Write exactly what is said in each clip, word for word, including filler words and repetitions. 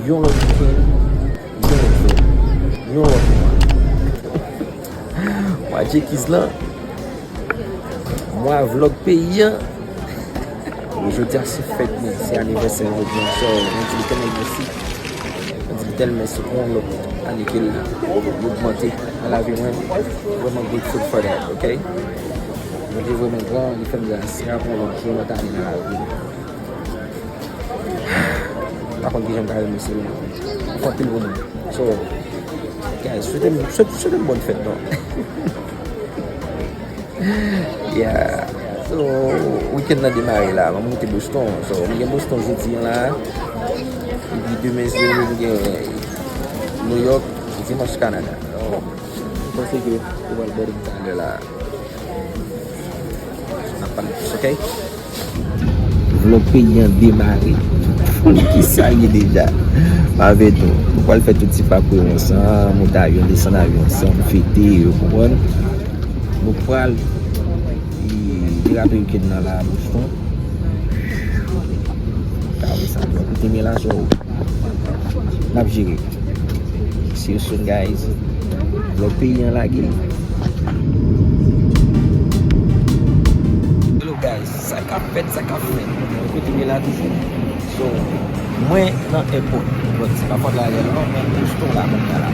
Yon lòt wikenn, yon lòt jou, yon lòt mwa. Mwa Djekiz lan, mwa vlòg peyi an. Jodi a se fèt mwen, se anivèsè jodi a. So, mwen di l tèlman mèsi. Mwen di l tèlman mèsi pou yon lòt ane ke l ogmante nan lavi mwen. Vrèman grateful for that, ok? Bondye vrèman gran, li fè m gras. Se pa pou yon lòt jou, yon lòt ane nan lavi m. M pa konn kijan m ka remèsye l. Li fè anpil pou mwen. So, guys, swete m, swete, swete m bòn fèt, non. Yeah. So, wikenn nan demare la. M ap moute Boston. So, m gen Boston jodi an la. Epi demen, se m gen New York, dimanch Kanada. So, m panse ke ou pral bòde m talè la. N ap pale plis, ok? Vlòg peyi an demare. Kisa l ye deja? M avèk nou. Nou pral fè tout ti pakou yo ansanm, monte avyon, desann avyon ansanm, fete, ou konprann? Nou pral, e, derape wikenn nan la, Boston. Ka wè sa, nou koute men la, so. N ap jere. See you soon, guys. Vlòg peyi an lage. Hello, guys. Sa k ap fèt, sa k ap fèt. Mwen kote m ye la toujou. So, mwen nan airport. But se pa fòt la rèl non, mwen Boston la, mwen la.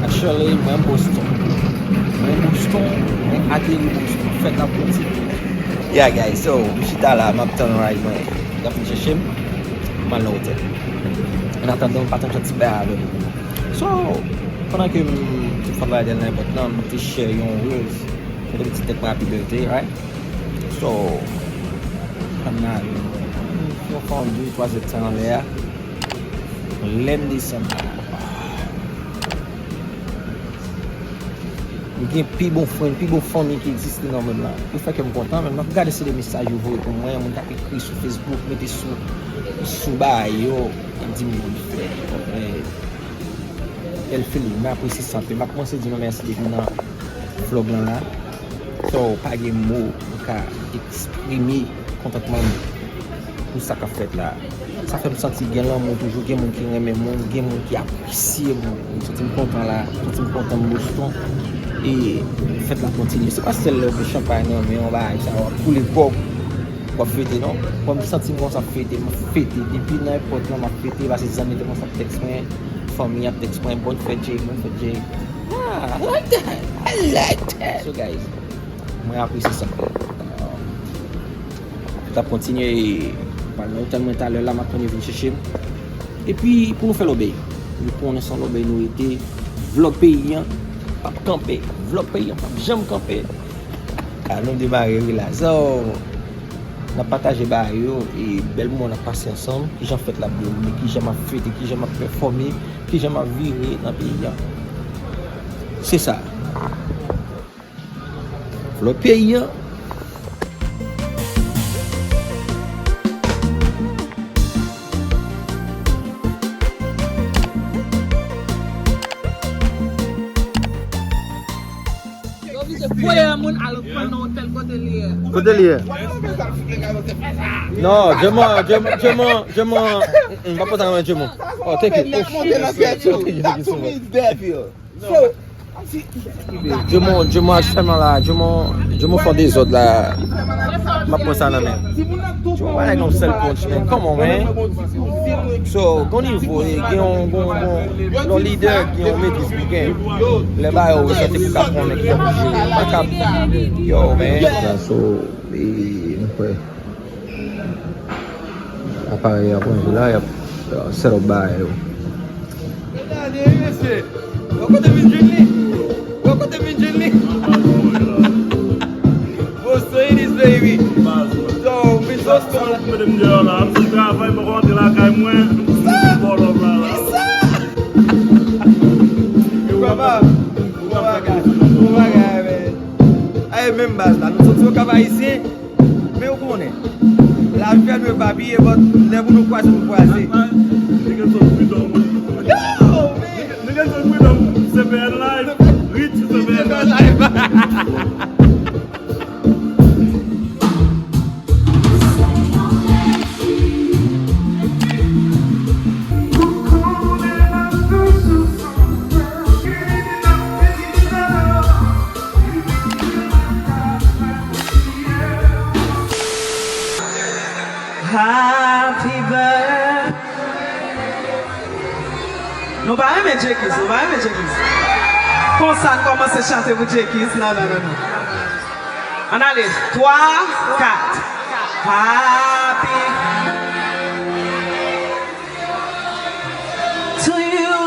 Actually, mwen Boston. Mwen Boston, mwen ateri Boston. Fèt la ap kontinye. Yeah, guys, so, m chita la, m ap tann ride mwen. Y ap vin chèche m. M al nan otèl. An atandan, m pataje yon ti bagay avè nou. So, pandan ke m, m fè ride nan èpòt lan, m te share yon reels. Kote m ti tèt mwen ap bèlte, right? So, pandan m fè yon de twa zèdtan anlè a, lè m desann la, m gen pi bon friend, pi bon fanmi ki egziste nan mond lan. Li fè kè m kontan, men m ap gade se de mesaj yo voye pou mwen, moun k ap ekri sou Facebook, mete sou, sou bagay yo, ap di m bòn fèt, bòn fèt. Bèl feeling, m apresye sa anpil. M ap kòmanse di nou mèsi depi nan vlòg lan la. So, pa gen mo m ka eksprime kontantman m pou sa k ap fèt la. Sa fè m santi gen lanmou toujou, gen moun ki renmen moun, gen moun ki apresye moun. M santi m kontan la, m santi m kontan m Boston. E fèt la kontinye. Se pa sèl lè w gen chanpay nan men w, bagay sa w ap koule kò w, w ap fete, non. Mwen, m santi m konsa ap fete, m ap fete. Depi nan èpòt lan, m ap fete, paske zanmi te konsa ap tèks mwen, fanmi ap tèks mwen, bòn fèt Jay, bòn fèt Jay. Ah, I like that. I like that. So, guys, mwen apresye sa. Fèt ap kontinye, m pral nan otèl mwen talè la, m ap tann yo vin chèche m. Epi, pou nou fè lòbèy. Nou konnen se yon lòbèy nou rete. Vlòg peyi an p ap kanpe. Vlòg peyi an p ap janm kanpe. A, nou demare, wi, la. So, n ap pataje bagay yo, e bèl moman n ap pase ansanm. Kijan fèt la ap dewoule, kijan m ap fete, kijan m ap pèfòme, kijan m ap vire nan peyi an. Se sa. Vlòg peyi an. Yo vide voye moun al pran nan otèl kote li ye. Kote li ye? Non, Jemo, Jemo, Jemo, Jemo, mm, mm, pa pote nan men Jemo. Oh, take it. Monte nan tèt yo. That's what made that feel. So, Jemo, Jemo aktyèlman la, Jemo, Jemo fè dezòd la. M ap pran sa nan men. Jemo pa nèg yon sèl punch, man. Come on, man. So, gon nivo, e gen yon, gon, gon, yon lidè, gen yon metriz pou gen. Lè ba yo, ou santi pou ka konnen ki jan pou jere. Pa ka, yo, man. So, e, nou kwè. Aparèy yo ap ranje la, y ap, euh, set up bagay yo. Gade, mesye. Bon kote m vin jwenn li. Bon kote m vin jwenn li. Boston it is, baby. So, m vin Boston la. Mete m deyò la. M sot travay, m poko rantre lakay mwen. M sot bòlòv la, la. Kòman? Bon bagay. Bon bagay, man. Aye, menm baz la. Nou soti Okap Ayisyen. Men ou konnen, lavi a nou epapiye, but lè pou nou kwaze, nou kwaze. Nèg yo sot freedom. Yo, man! Nèg yo sot freedom, C P N Live, Rich C P N Live. Nou pa renmen Djekiz, nou pa renmen Djekiz. Konsa n kòmanse chante pou Djekiz. Non, non, non, non. Ann ale. Twa, kat. Happy to you.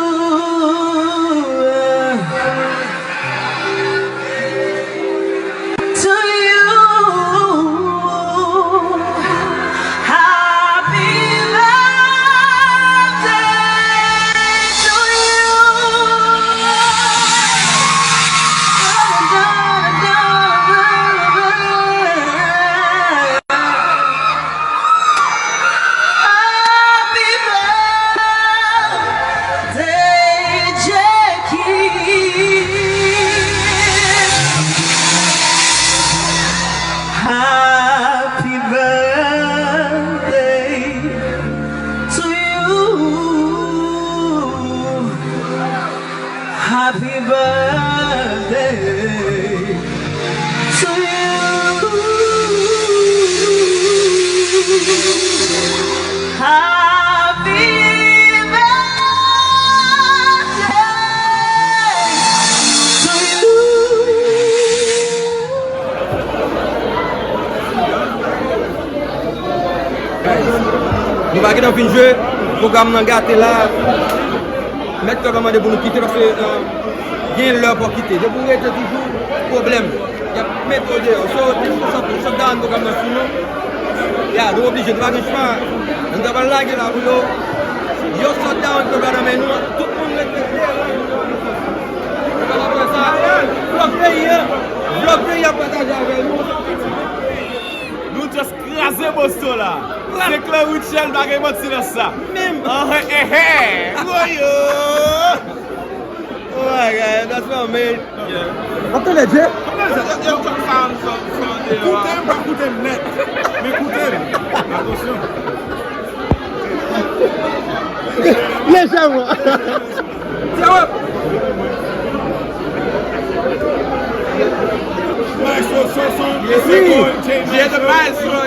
To you. Happy birthday to you. Happy birthday, Jackie. Happy birthday to you. Happy birthday to you. Happy birthday to you. Guys, nou pa gentan fin jwe, pwogram nan gate la. Mèt klèb la mande pou nou kite paske, euh, gen lè pou w kite. Depi w rete toujou, pwoblèm. Y ap mete w deyò. So, shutdown pwogram nan sou nou. Ya, nou oblije, nou pa gen chwa. Nou ta pral lage la pou yo. Yo shutdown klèb la nan men nou. Tout moun rete deyò. Apre sa, vlòg peyi a. Vlòg peyi a pataje avè nou. Nou just kraze Boston la. Se Clan Rutshelle, pa gen manti nan sa. Menm. Ah, eh, eh, eh. Woyo. Oh my God, that's my man. Yeah. W ap tande, Jay? Yo, yo, yo, yo, sa, sa, sa, sa, koute m, pa koute m nèt. Men koute m. Atansyon. Lejèman. Maestro Sonson, it's your boy, Jay Maestro.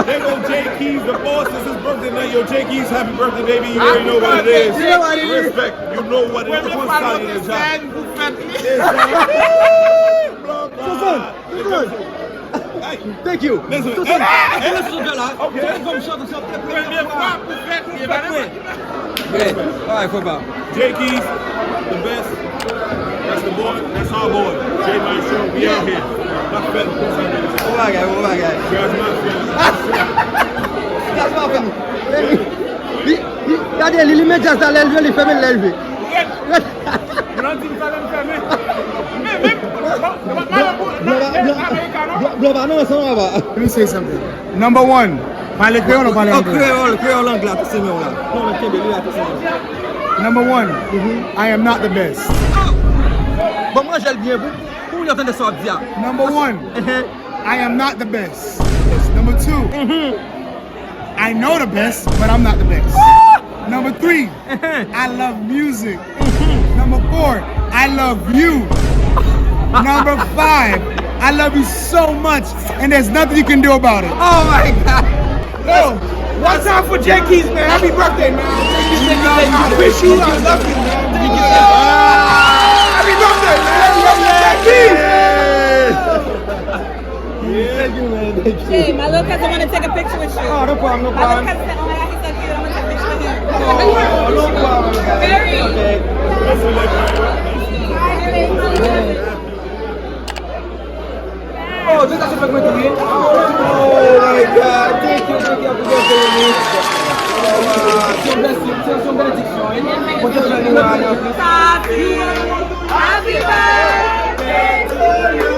There go Jay Keys, the boss. It's his birthday night. Yo, Jay Keys, happy birthday, baby. You already know what it is. You know what it is. Respect. You know what it is. Premye fwa nou te fè yon fèt li. Sonson, Sonson. Thank you. Listen, so, hey, hey, listen to la. Okay. Premye fwa pou fèt li, e pa nenpòt. Yeah. All right, football. Jay Keys, the best. That's the boy. That's our boy. Jay Maestro, we out here. Not fed. Oh my God, oh my God. That's my friend. That's my friend. Li, li, gade, li, li met djaz la, lè l vle, li fèmen l, lè l vle. Blan di m sa lè m fèmen. Men, men, blan, blan, blan, blan pa nan ansanm apa. Let me say something. Number one. Pale kreyòl ou pale anglè? Kreyòl, kreyòl, anglè, atò se men w la. Non, men kenbe li, atò se men w. Number one, I am not the best. Bon, mwen jèl byen pou, pou moun yo tande sa w ap di a. Number one, I am not the best. Number two, I know the best, but I'm not the best. Number three, I love music. Number four, I love you. Number five, I love you so much, and there's nothing you can do about it. Oh my God. Yo, one time for Jay Keys, man. Happy birthday, man. Thank you, thank you, thank you. I wish you, I love you, man. Thank you, thank you. Happy birthday, man. Happy birthday, Jay Keys. Thank you, man. Thank you. Jay, my little cousin wanna take a picture with you. Oh, no problem, no problem. My little cousin said, "Oh my God, he's so cute. I wanna take a picture with him." Oh, no problem, guys. Very. Okay. Oh, this is a good one. Oh my God. Thank you, thank you, thank you, thank you. Wow, c'est une blessing, c'est une bénédiction. Happy, happy birthday to you.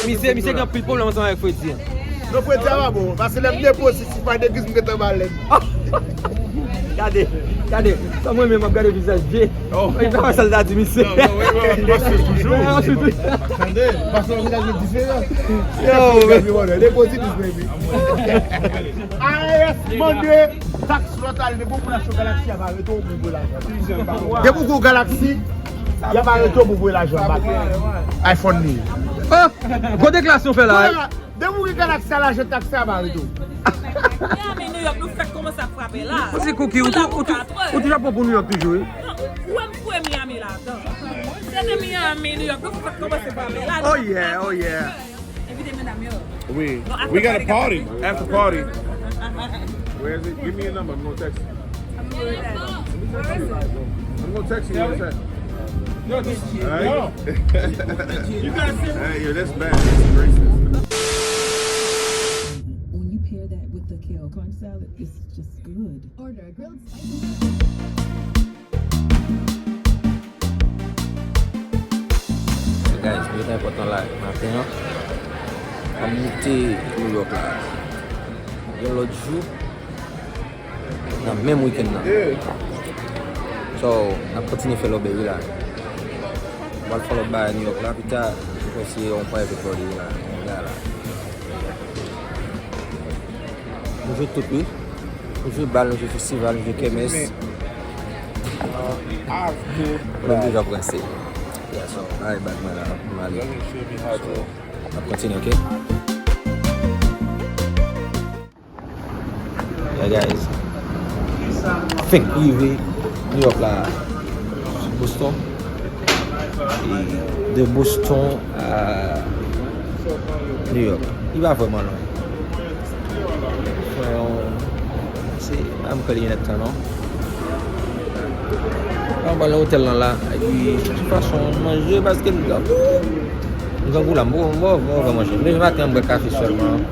Misye, misye gen anpil pwoblèm ansanm avèk Freddy an. Non, Freddy a pa bon, paske lè m te pozitif, pa degiz m gentan ba lèd. Gade, gade, sa mwen menm ap gade vizaj Jay. Oh. E pa wè sa l ta di misye. Non, non, wi, wi, wi, paske toujou. Tande, paske yon vizaj diferan. Yo, men. Li pozitif, baby. A R S mande taks lòt ane pou moun achte yon Galaxy, y ap arete w pou voye lajan. Depi w gen yon Galaxy, y ap arete w pou voye lajan bak. iPhone li ye. Gwo deklarasyon fè la. Depi w gen kanaksè, lajan taksè a bare tou. Miami, New York, nou fèk kòmanse ap frape la. Ou se Cookie, ou tou, ou tou, ou toujou ap pran pou New York toujou, wi. Non, ou wè m foure Miami ladan. Se de Miami, New York, nou fèk kòmanse frape la. Oh yeah, oh yeah. Envite medam yo. We, we got a party. After party. Where is it? Give me your number. I'm gonna text you. I'm gonna text you. Where is it? I'm gonna text you where it's at. Yo, this is Alright? You guys see? Hey, yo, that's bad. That's racist. When you pair that with the kale corn salad, it's just good. Order a grilled spicy. So guys, nou te enpòtan la maten an. An moute New York la. Yon lòt jou, nan menm wikenn nan. So, n ap kontinye fè lòbèy wi la. M al fè lòt bagay New York la, pita, m kwè se yon private party la, yon bagay la. Nou jwe tout wi. Nou jwe bal, nou jwe festival, nou jwe kèmès. Mwen deja prese. Yeah, so, alright, bag mwen la, m ale. So, n ap kontinye, ok? Yeah, guys. Fenk rive New York la, Boston. E de Boston a New York, li pa vrèman lwen. Fè yon, se pa m kwè li nèt tan non. Mwen pral nan otèl lan la, epi de tout fason manje paske m grangou. M grangou la, m poko, m poko, m poko fè manje. Leve maten an, m bwè kafe sèlman.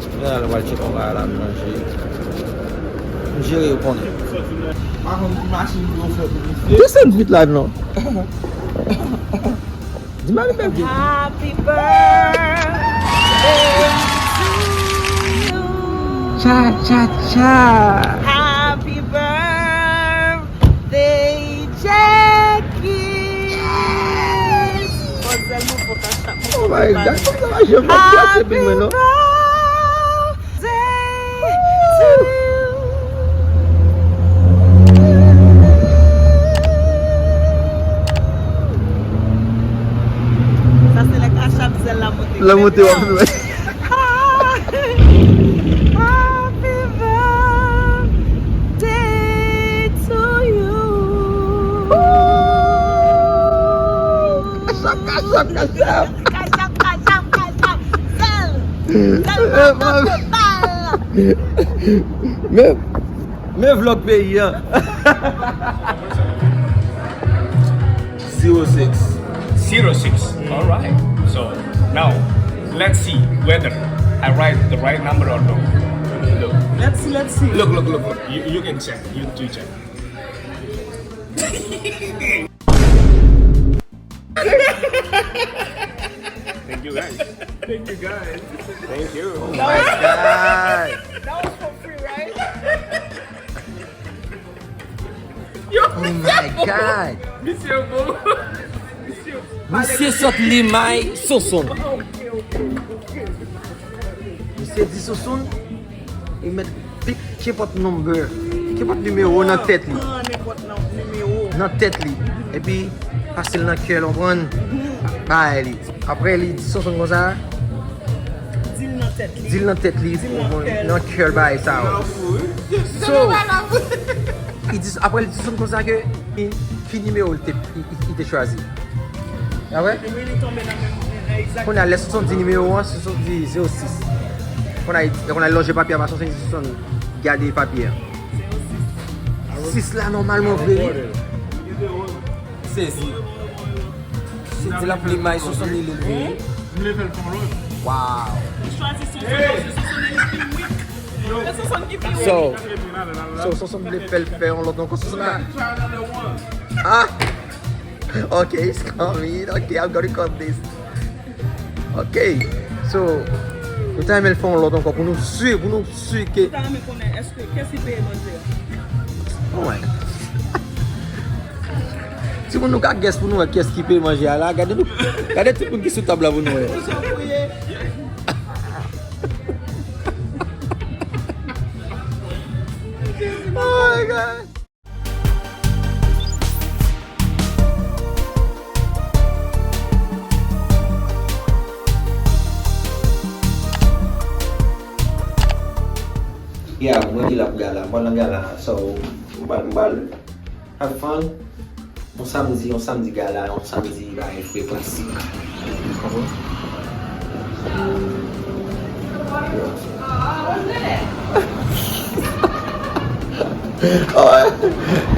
Gen la, nou pral tcheke yon bagay la, m manje. M jere yo konnen. Pa konn ki machin pou yo fè pou misye. Desann vit la non. Di m ale bèl vit. Happy birthday to you. Cha, cha, cha. Happy birthday. They check it. Oh my God, kòm sa va jwe mwen pase pi mwen non. Happy birthday to you. Sa se lè kachap zèl la monte. La monte w ap jwe. Happy birthday to you. Kachap, kachap, kachap. Kachap, kachap, kachap. Sèl. Sèl. Men, men vlòg peyi an. Zero six. Zero six. All right. So now, let's see whether I write the right number or no. Look. Let's see, let's see. Look, look, look, look. You, you can check. You two check. Thank you guys. Thank you guys. Thank you. Oh my God. That was for free, right? Oh my God. Misye bon. Misye bon. Misye sot limay Sonson. Misye di Sonson, li met pick kenpòt number, kenpòt nimewo nan tèt li. Nan tèt li. Epi pase l nan kè l, konprann? Bay li. Apre li di Sonson konsa. Di l nan tèt li. Di l nan tèt li, nan kè l bay sa yo. So, li di, apre li di Sonson konsa ke ki, ki nimewo li te, li, li te chwazi. Apre? Kounye a lè Sonson di nimewo an, Sonson di zero six. Kounye a, kounye a li lonje papye a ba Sonson, li di Sonson gade papye a. Sis la nòmalman vre wi. Sezi. Se di l ap li may Sonson li li vini. M vle fè l fè yon lòt. Wow. Li chwazi Sonson paske Sonson li li pi wik. Se Sonson ki pi wik. So, so Sonson vle fè l fè yon lòt ankò Sonson la. Ah! Okay, it's coming. Okay, I'm gonna cut this. Ok. So, nou ta renmen l fè yon lòt ankò pou nou si, pou nou si ke. Nou ta renmen konnen èske kiyès ki peye manje a? Oh my God. Timoun, nou ka guess pou nou wè kiyès ki peye manje a la. Gade nou, gade tout moun ki sou tab la pou nou wè. Oh my God. Yeah, mwen ki la pou gala, mwen nan gala, so, m pral, m pral have fun. Yon samdi, yon samdi gala, yon samdi bagay fre klasik. Konprann? Oh,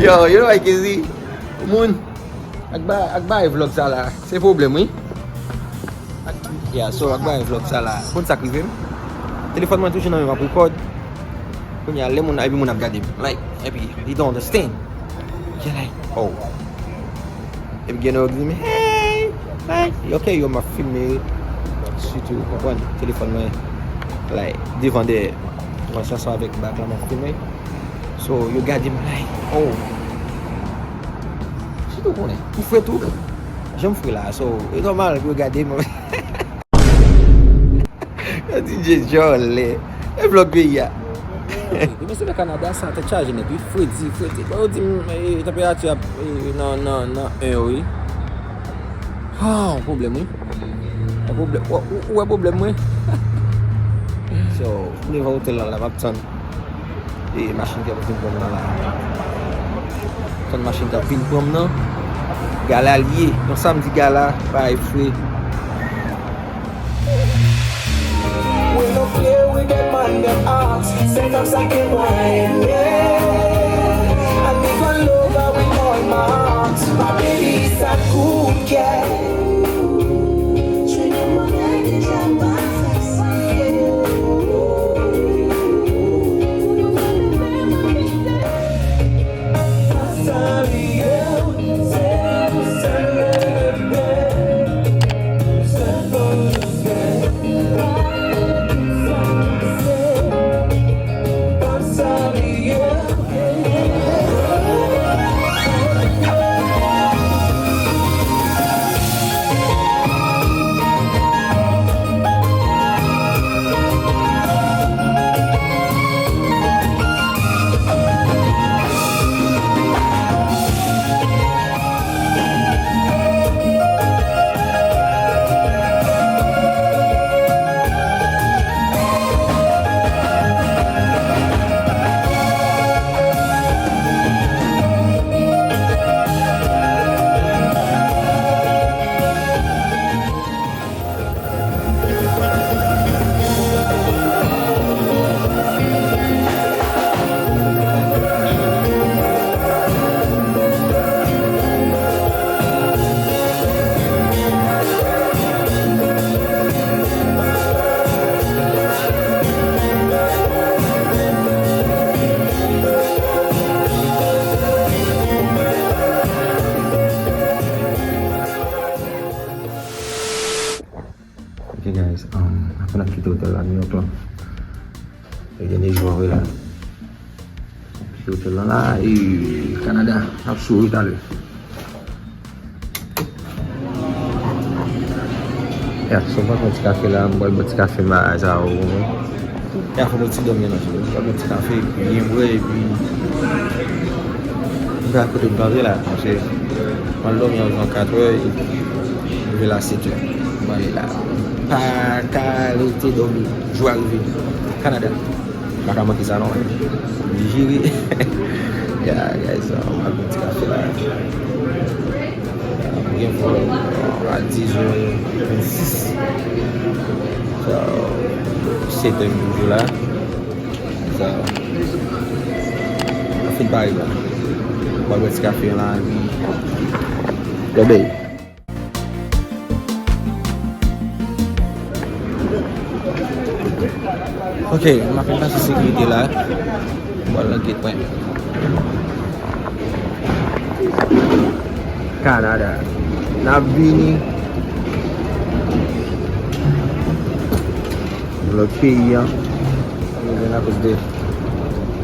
yo, you know, like, easy. Moun, ak ba, ak bay vlog sa la, se pwoblèm, wi. Ak, yeah, so, ak bay vlog sa la. Konn sa k rive m? Telefòn mwen toujou nan men m ap record. Kounye a, lè moun, epi moun ap gade m. Like, epi, they don't understand. Yo like, oh. Epi gen yo di m, hey! Like, ok, yo m ap filme. Sitou, konprann, telefòn mwen, like, devan dèyè. Mwen se ansanm avèk bak la m ap filme. So, yo gade m like, oh. Sitou konnen, m fre tou. Jan m fre la, so, e nòmal pou yo gade m. Yo di D J djòlè. E vlog peyi a. Demen se nan Kanada, sa tèt chaje nèt, wi. Fredi, fredi. Bon, yo di m, e, tanperati ap, e, nan, nan, nan en yo, wi. Ah, yon pwoblèm, wi. Yon pwoblèm. Ou, ou, ou wè pwoblèm mwen? So, m devan otèl la, la, m ap tann. E machin k ap vin pran m nan la. Tann machin k ap vin pran m nan. Gala l ye. Yon samdi gala, bagay fre. We no play with dem man dem heart. Se kòmsa ke mwen renmen. And me gon love her with all my heart. My baby is a good girl. Ok, guys, um, apre n ap kite otèl la, New York la. E dènye jou an, wi, la. Kite otèl la, la, e Kanada, n ap sou wi talè. Ya, so m pral pran ti kafe la, m pral bwè ti kafe m la, sa, ou konprann. Ya, fò m ti dòmi nan, m pral bwè ti kafe, epi byen bwè, epi m pral kote m pral la, paske m al dòmi anviwon katrè, epi m leve la setè. M ale la. Pa ka rete dòmi. Jou a rive. Kanada. Pa ka manke sa non. Oblije jere. Ya, guys, so, m al pran ti kafe la. Ya, m gen vòl a diz è vennsis. So, setè m toujou la. So, m fin pare la. M al bwè ti kafe la, epi bye bye. Ok, m ap pase sekirite la. M pral nan gate mwen. Kanada. N ap vini. Lòt peyi an. Nou vin akoz de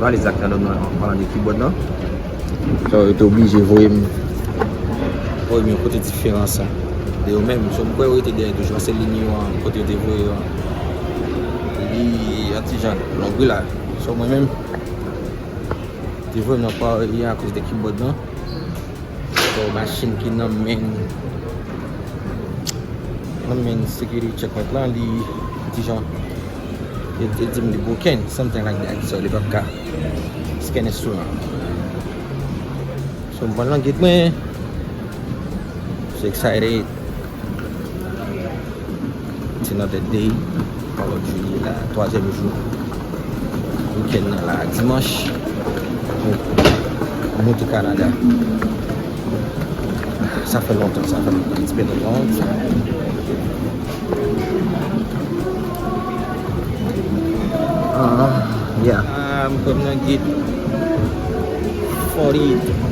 valiz ak nan do nou an, an palan de kibòd lan. So, yo te oblije voye m, voye m yon kote diferan sa de yo menm. So, m kwè yo rete dèyè toujou, paske liy yo an, kote yo te voye yo an, li yon ti jan long wi la. So, mwen menm, te voye m nan pa akoz de kibòd lan. So, machin ki nan men, nan men security checkpoint lan, li ti jan Yo te di m li broken, something like that. So, li p ap ka scan instrument. So, m pran langit mwen. So excited. It's another day. Jodi la, twazyèm jou. Weekend nan la, dimanch. Monte Kanada. Sa fè lontan, sa fè lontan. It's been a long time. Ah, yeah. Ah, m kwè m nan gate forty-eight B.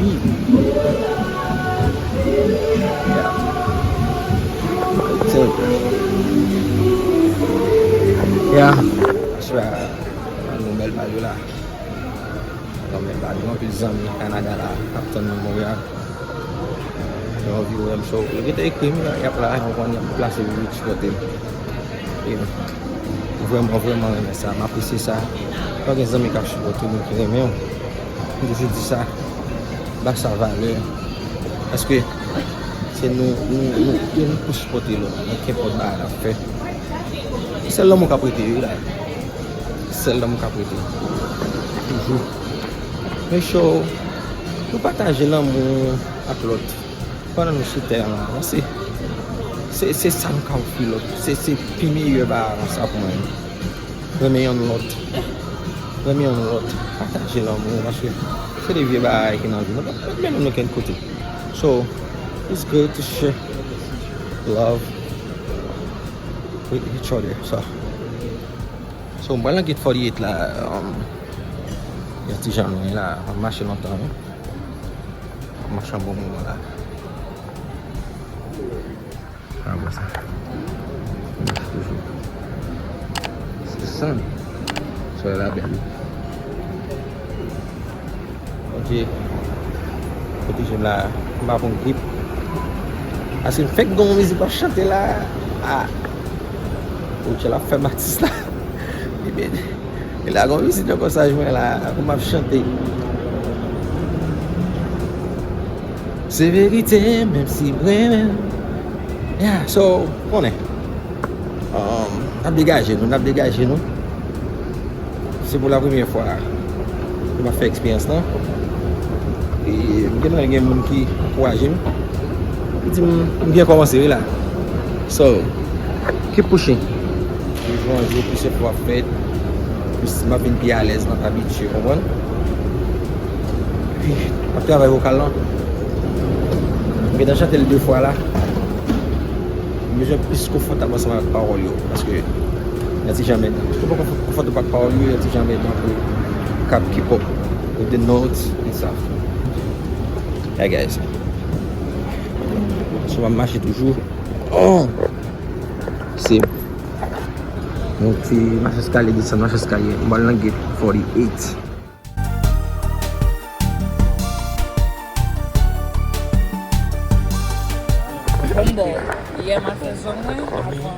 Yeah. So, yeah. Aswè a, nou bèl bagay la. Nan men pa gen anpil zanmi nan Kanada la k ap tann mwen Monreyal. Yo anvi wè m, so yo gentan ekri m, y ap la, yo konn y ap plase vit sipòte m. E m vrèman, vrèman renmen sa, m apresye sa. Lè w gen zanmi k ap sipòte w, moun ki renmen w, m toujou di sa, ba sa valè. Paske se nou, nou, nou, nou pou sipòte lòt, nan kenpòt bagay n ap fè. Sèl lanmou k ap rete, wi, la. Sèl lanmou k ap rete. Toujou. Make sure nou pataje lanmou ak lòt pandan nou sou tè an la. Se, se, se sa nou ka ofri lòt. Se, se pi meyè bagay sa pou mwen. Renmen yonn lòt. Renmen yonn lòt. Pataje lanmou, paske se de vye bagay ki nan vi nou. Pa, pa mennen nou kenn kote. So, it's good to share love with each other. So, so, m pral nan gate forty-eight la, um, yon ti jan lwen la, m ap mache lontan, wi. M ap mache yon bon moman la. Ah, bon, sa. Mache toujou. Se sa. Solèy la bèl. Bondye pwoteje m la, m pa pran grip. Paske m fèk gen yon mizik m ap chante la. Ah. Bondye l ap fè m atis la. Ebyen, e la gon mizik nan kòsaj mwen la, pou m ap chante. Se verite, menm si m renmen. Yeah, so, konnen. Um, n ap degaje nou, n ap degaje nou. Se pou la premyè fwa pou m ap fè eksperyans lan. E m gentan gen moun ki ankouraje m. Ki di m, m byen kòmanse, wi la. So, keep pushing. Jou an jou, plis efò ap fèt, plis m ap vin pi alèz, m ap abitye, konprann? Epi, m ap travay vokal lan. M gentan chante l de fwa la. M bezwen plis konfòtab ansanm ak pawòl yo, paske yon ti jan mèt. Ou poko konfòtab ak pawòl yo, yon ti jan mèt pou kab keep up with the notes and stuff. Yeah, guys. So, m ap mache toujou. Oh! Se monte, mache eskalye, desann, mache eskalye. M al nan gate forty-eight. Bon, bon, yè maten zòn mwen, avan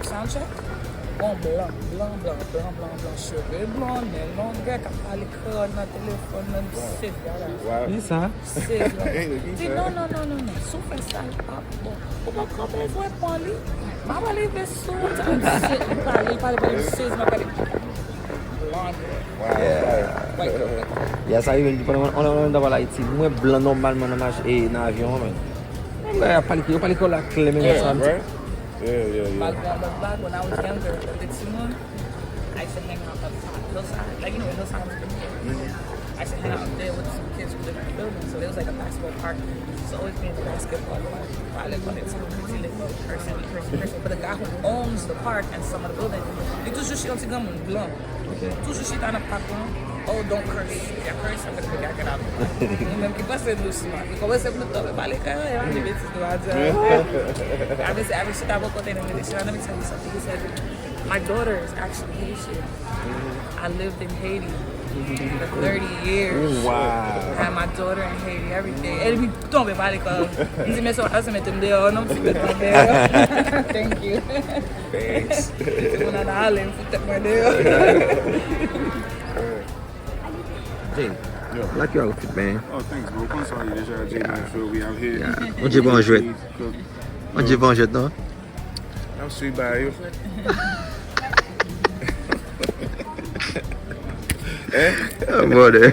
soundcheck, bon, blan, blan, blan, blan, blan, blan, cheve blan, nen longè, k ap pale kreyòl nan telefòn nan, m sezi a la. Kisa? Sezi la. Di non, non, non, non, non. Si w fè sa, l p ap bon. Ou p ap ka bezwen pran li. M ap rive sou w, m se, m pale, m pale, pale, m sezi, m ap gade. Blonde. Yeah. White girl, white girl. Yeah, sa rive, pandan mwen, mwen, mwen t ap al Ayiti, m wè blan nòmalman nan mach-, e, nan avyon an, men. Menm bagay, ap pale, yo pale kreyòl la klè, menm sa. Yeah, right? Yeah, yeah, yeah. Malgre an lòt blag, when I was younger, lè m te timoun, I used to hang out up top hillside. Like, you know what hillside is? Mm-hmm. I used to hang out there with some kids from different buildings. So there was, like, a basketball park. So always being the basketball court. Pale konnen ti moun, ti little person, person, person. But the guy who owns the park and some of the buildings, li toujou chita yon ti granmoun blan. Toujou chita nan pak lan. Oh, don't curse. If you curse, I'm gonna make you get out. Nou menm ki panse nou smart. Nou kòmanse pou nou tonbe pale kreyòl, e pa de betiz nou a di. Avè se, avè chita bò kote nou, mete chita nan mitan li sòti. He said, "My daughter is actually Haitian. I lived in Haiti for thirty years. Wow. I had my daughter in Haiti, everything." E li tonbe pale kreyòl. M di, "Men sa, sa mete m deyò, non, m ti mete m deyò." Thank you. Thanks. Tout moun ap ale, m fout tèt mwen deyò. Jay, yo, like your outfit, man. Oh, thanks, bro. Konn sa w ye deja, Jay, yeah, man, sure we out here. Yeah. Bondye bon jwèt. Bondye bon jwèt, non? N ap swiv bagay yo. Hein? Ah, brother.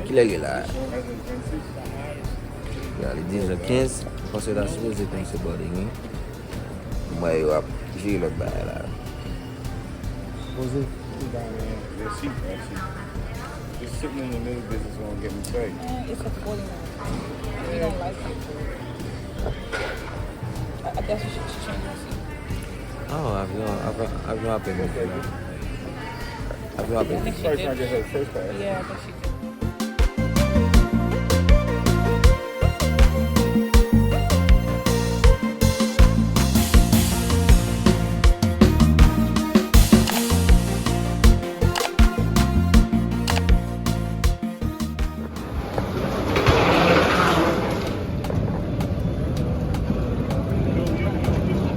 Kilè l ye la? Ya, li diz è kenz. Mwen panse yo ta sipoze kòmanse boarding, wi. Mwen yo ap jere lòt bagay la. Poze. Merci, merci. Just sitting in the middle, this is gonna get me tight. Eh, it's a forty minute. We don't like it. I, I guess you should change your seat. Oh, avyon, avyon, avyon apèn monte la. Avyon apèn. I think she did. Yeah, I think she did.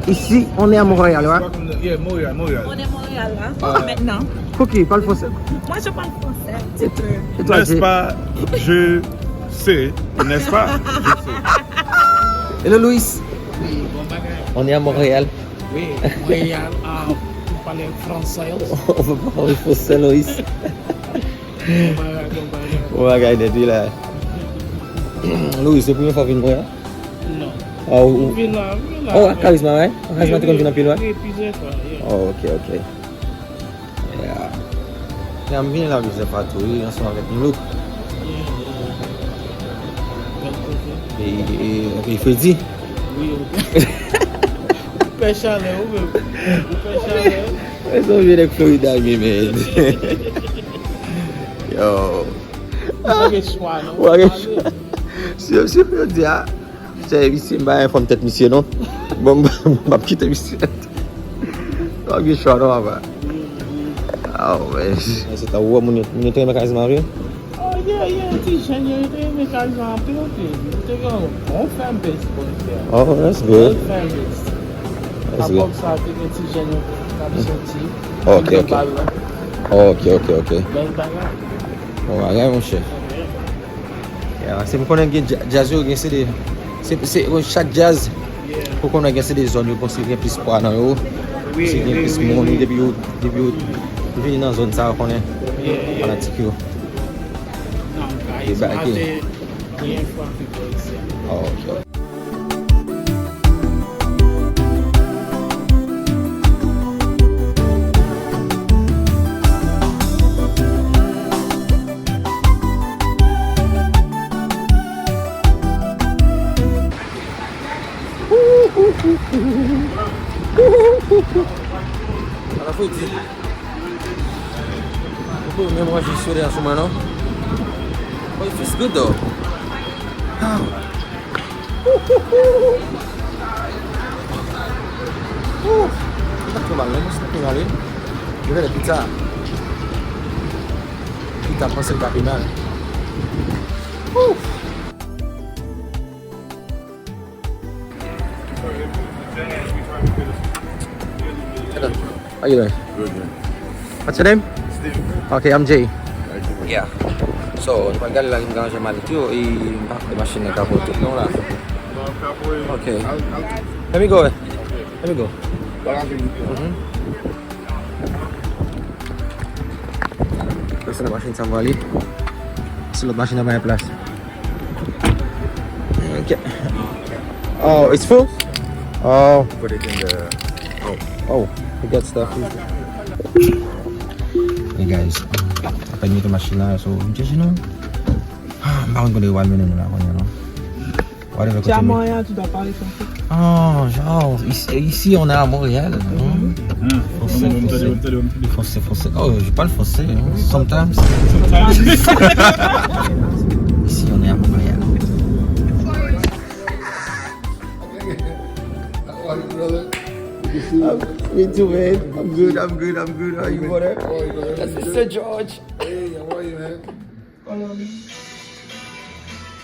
Ici, on est à Montréal, ouais. Yeah, Montréal, Montréal. On est à Montréal, là. Ah, maintenant. Ok, parle français. Moi, je parle français, un petit peu. Et toi, n'est-ce pas? Je sais, n'est-ce pas? Je sais. Hello, Louis. Oui, bon bagay. On est à Montréal. Oui, Montréal, ah, vous parlez français. On peut pas parler français, Louis. Bon bagay, bon bagay. Bon bagay nèt, wi la. Louis, se premye fwa w vin Montréal? Non. Ah, ou, ou vin la, vin la. Oh, ak Karisma, wi? Ak Karisma te konn vin anpil, wi? Wi, plizyè fwa, yeah. Oh, ok, ok. Yeah. Yeah, m vin la plizyè fwa tou, wi, ansanm avèk Milouk. Yeah, yeah. E, e, epi Fredi. Wi, ok. Ou pè chalè, ou menm. Ou pè chalè. E se yon vye nèg Florida, wi, men. Yo. Ou pa gen chwa, non. Ou pa gen chwa. Si, si yo di a, se misye, m pa gen fòm tèt misye, non. Bon, m, m ap kite misye. Ou pa gen chwa, non, papa. Oh, man. Men se ta wè moun yo, moun yo te renmen Karisma, wi. Oh, yeah, yeah, ti jèn yo, yo te renmen Karisma anpil, anpil. Yo te gen yon bon fanbase, bò, frè. Oh, that's good. Bèl fanbase. That's good. Apòk sa, te gen ti jèn yo k ap soti. Ok, ok. Bèl bagay. Ok, ok, ok. Bèl bagay. Bon bagay, monchè. Yeah, se m konnen gen dja-, djaz yo gen se de, se, se, bon, chak djaz, yeah, ou konnen gen se de zòn yo panse gen plis pwa nan yo, wi, panse gen, wi, plis, wi, moun, wi, depi yo, depi yo vini nan zòn sa, ou konnen, yeah, yeah, fanatik yo. Non, guys, debake. Ate, premye fwa m vin Polisye. Oh, ok. Ala Fredi. Ou pa menm manje sou lè a sou mwen, non? Oh, it feels good, though. Ah. Ooh. Li pa twò mal, non? Se pa twò mal, wi. Yo rele pizza. Pizza panse li pa pi mal. Ooh. Hello. How you doing? Good, man. What's your name? Steve. Okay, I'm Jay. Nice to meet you. Yeah. So, nou pral gade la, nou ka ranje malet yo, e m pa kwè machin nan ka pote non la. Okay. Let me go. Let me go. Mm-hmm. Pèsonn nan machin sa m pale. Si lòt machin nan pa gen plas. Okay. Oh, it's full? Oh. Put it in the, oh. Oh, we got stuff. Hey guys, apèn mete machin la, so, m chèche nou. Ah, m pa konn kote yo pral mennen nou la kounye a, non. Whatever kote nou. Tu es à Montréal, tu dois parler français. Oh, genre, ici, ici, on est à Montréal, hein? Français, français. Français, français. Oh, je parle français, hein, sometimes. Sometimes. Ici, on est à Montréal. How are you, brother? Good to see you. Me too, man. I'm good, I'm good, I'm good. How are you, brother? How are you, brother? That's Mister George. Hey, how are you, man?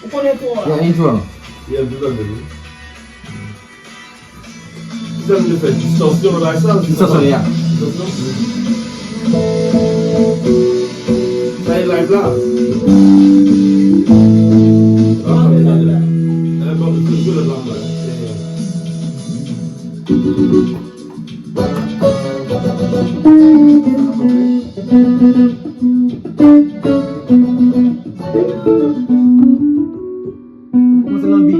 Ou konnen tou a. Yeah, you too. Yeah, you too, baby. Kisa nou te fè? Distansyon nan bagay sa? Distansyon, yeah. Distansyon? Sa e live la? Ah, sa e live la. Eh, bon, nou te jwe lòt la, mwen. Yeah. Ap Kòmanse lanbi.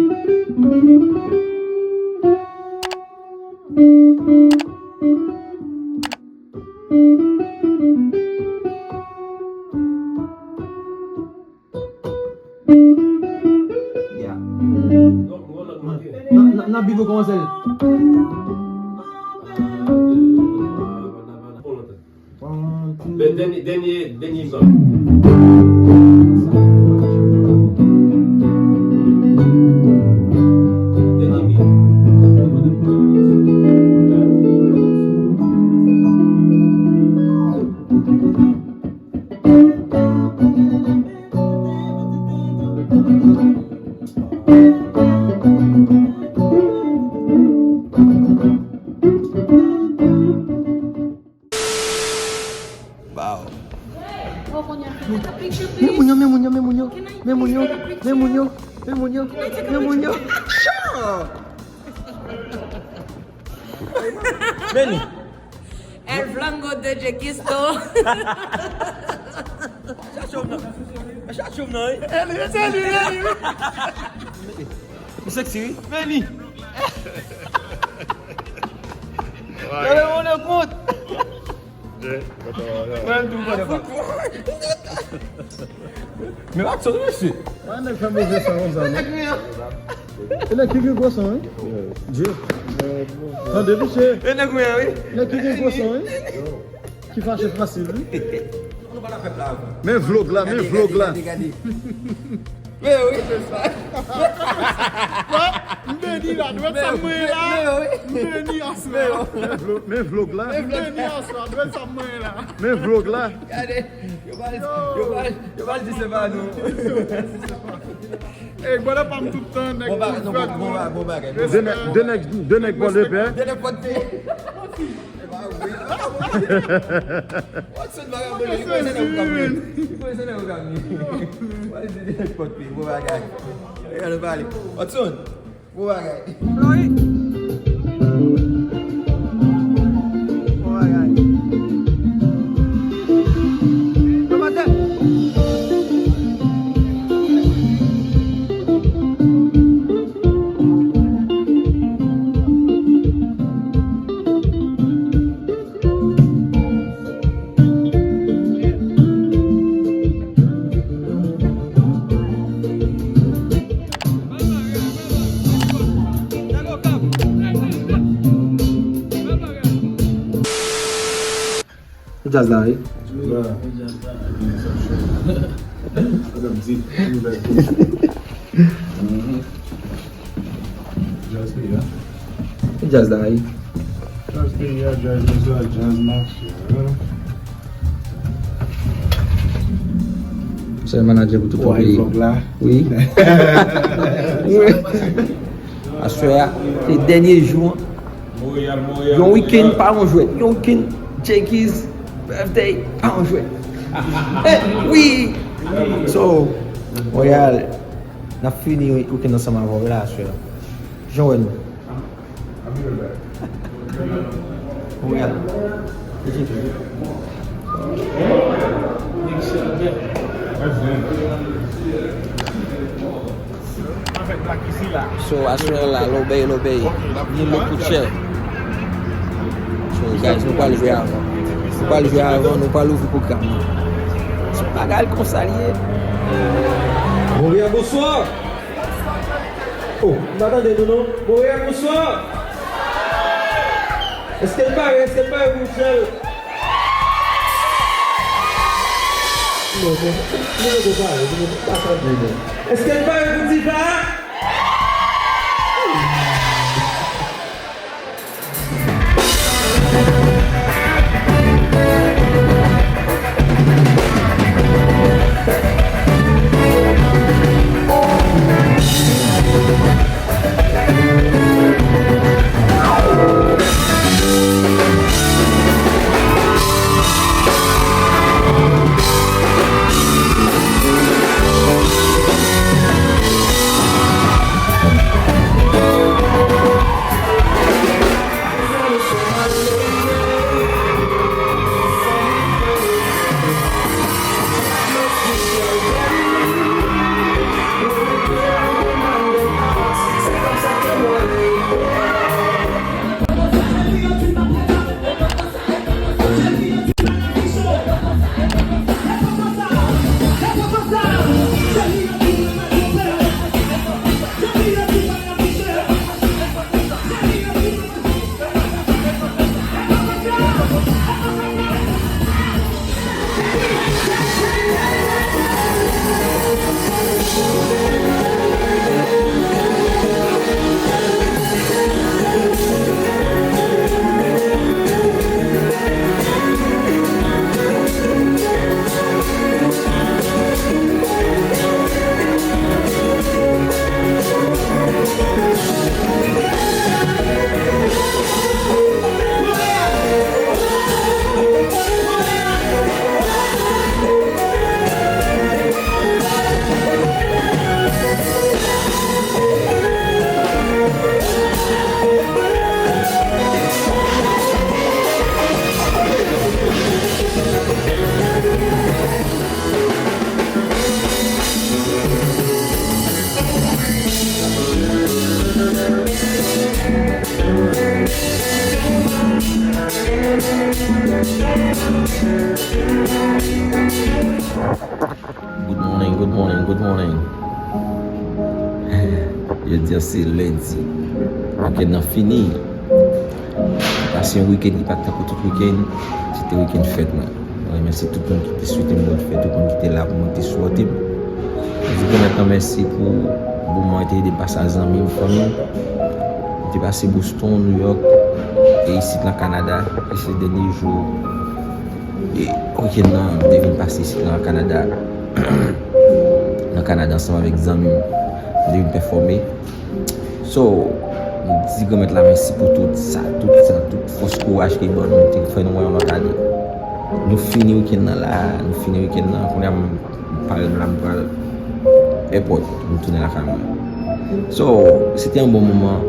Yeah. N ap, n ap, n ap viv kòmanse l. One, two. Dènye, dènye, dènye zòn. Dènye mi. Bow. Men moun yo, men moun yo, men moun yo. Men moun yo, men moun yo, men moun yo, men moun yo, men moun yo. Sure. Vini. El Flanco de Jequisto. Chache w nan. Chache w nan, wi. Eli, se li, Eli, wi. Li sexy, wi. Vini. Gade moun nan kont. Mwen tou, mwen tou. Men aksyon, mesye. Wè nèg fè move sa konsa, non? E nèg ki gen gwo san, wi. Dye. Tande, mesye. E nèg mwen, wi. Nèg ki gen gwo san, wi. Ki fache fasil, wi. Men vlog la, men vlog la. Men wi, se sa. M beni la, dwèt sa mwen la. M beni aswè. Men vlog la. M beni aswè, dwèt sa mwen la. Men vlog la. Gade, yo pral, yo pral, yo pral di se pa nou. Ey, bwè pa m tout tan, nèg. Bon bagay, non, bon, bon, bon bagay. De nèg, de nèg, de nèg bò lepè. De nèg pòt pye. Watson vagabon, li konnen se nèg ou kap vin. Li konnen se nèg ou kap vin. Watson, de nèg pòt pye, bon bagay. Gade, nou pale. Watson. Bon bagay. Flori. Bon bagay. Kòmantè. Djaz la, wi. Djaz la. Djaz peyi a. Djaz la, wi. Djaz peyi a, djaz nou sa, djaz mache. Se manager pou tout peyi. Vlog la. Wi. Wi. Aswè a, se dènye jou an. Yon weekend pa yon jwèt. Yon weekend Jenkins birthday pa yon jwèt. Eh, wi. So, Montréal, n ap fini weekend ansanm avè w la aswè a. Jan w wè nou? Montréal. So, aswè la, lobey, lobey. Ni lo kout chè. So, guys, nou pral jwe avan. Nou pral jwe avan, nou pral ouvri pwogram nan. Se yon bagay konsa l ye. Montréal, bonswa. Oh, m pa tande nou non. Montréal, bonswa. Èske n pare? Èske n pare pou Michel? Non, non, nou poko pare, nou pa tande nou. Èske n pare pou Diva? Good morning, good morning, good morning. Jodi a se lendi. Weekend nan fini. Pase yon weekend ki pa t tankou tout weekend. Se te weekend fèt mwen. Mwen remèsye tout moun ki te swete m bòn fèt, tout moun ki te la pou mwen, te sipòte m. Mwen di granmèt lan mèsi pou moman li te ede m pase ak zanmi m, fanmi m. Mwen te pase Boston, New York, e isit lan Kanada, e se dènye jou e weekend nan, m te vin pase isit lan Kanada. Nan Kanada ansanm avèk zanmi m, m te vin pèfòme. So, m di granmèt la mèsi pou tout sa, tout sa, tout fòs, kouraj ke l ban nou, te fè nou wè yon lòt ane. Nou fini weekend nan la, nou fini weekend nan, kounye a m pare m la, m pral èpòt, m tounen lakay mwen. So, se te yon bon moman.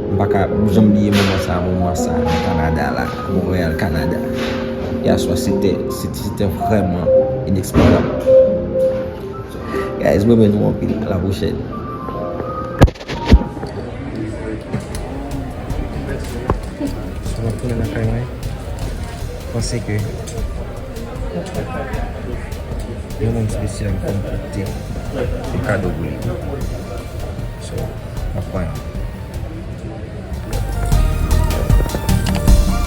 M pa ka janm bliye moman sa, moman sa nan Kanada la, Montréal, Kanada. Yè swa, se te, se, se te vrèman inesplikab. So, guys, mwen renmen nou anpil. A la pwochèn. So, m ap tounen lakay mwen. Panse ke yon moun espesyal fò m pote yon kado pou li. So, m ap pran yon.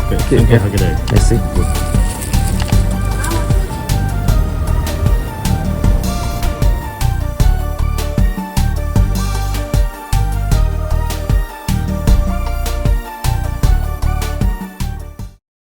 Ok, ok. Mèsi.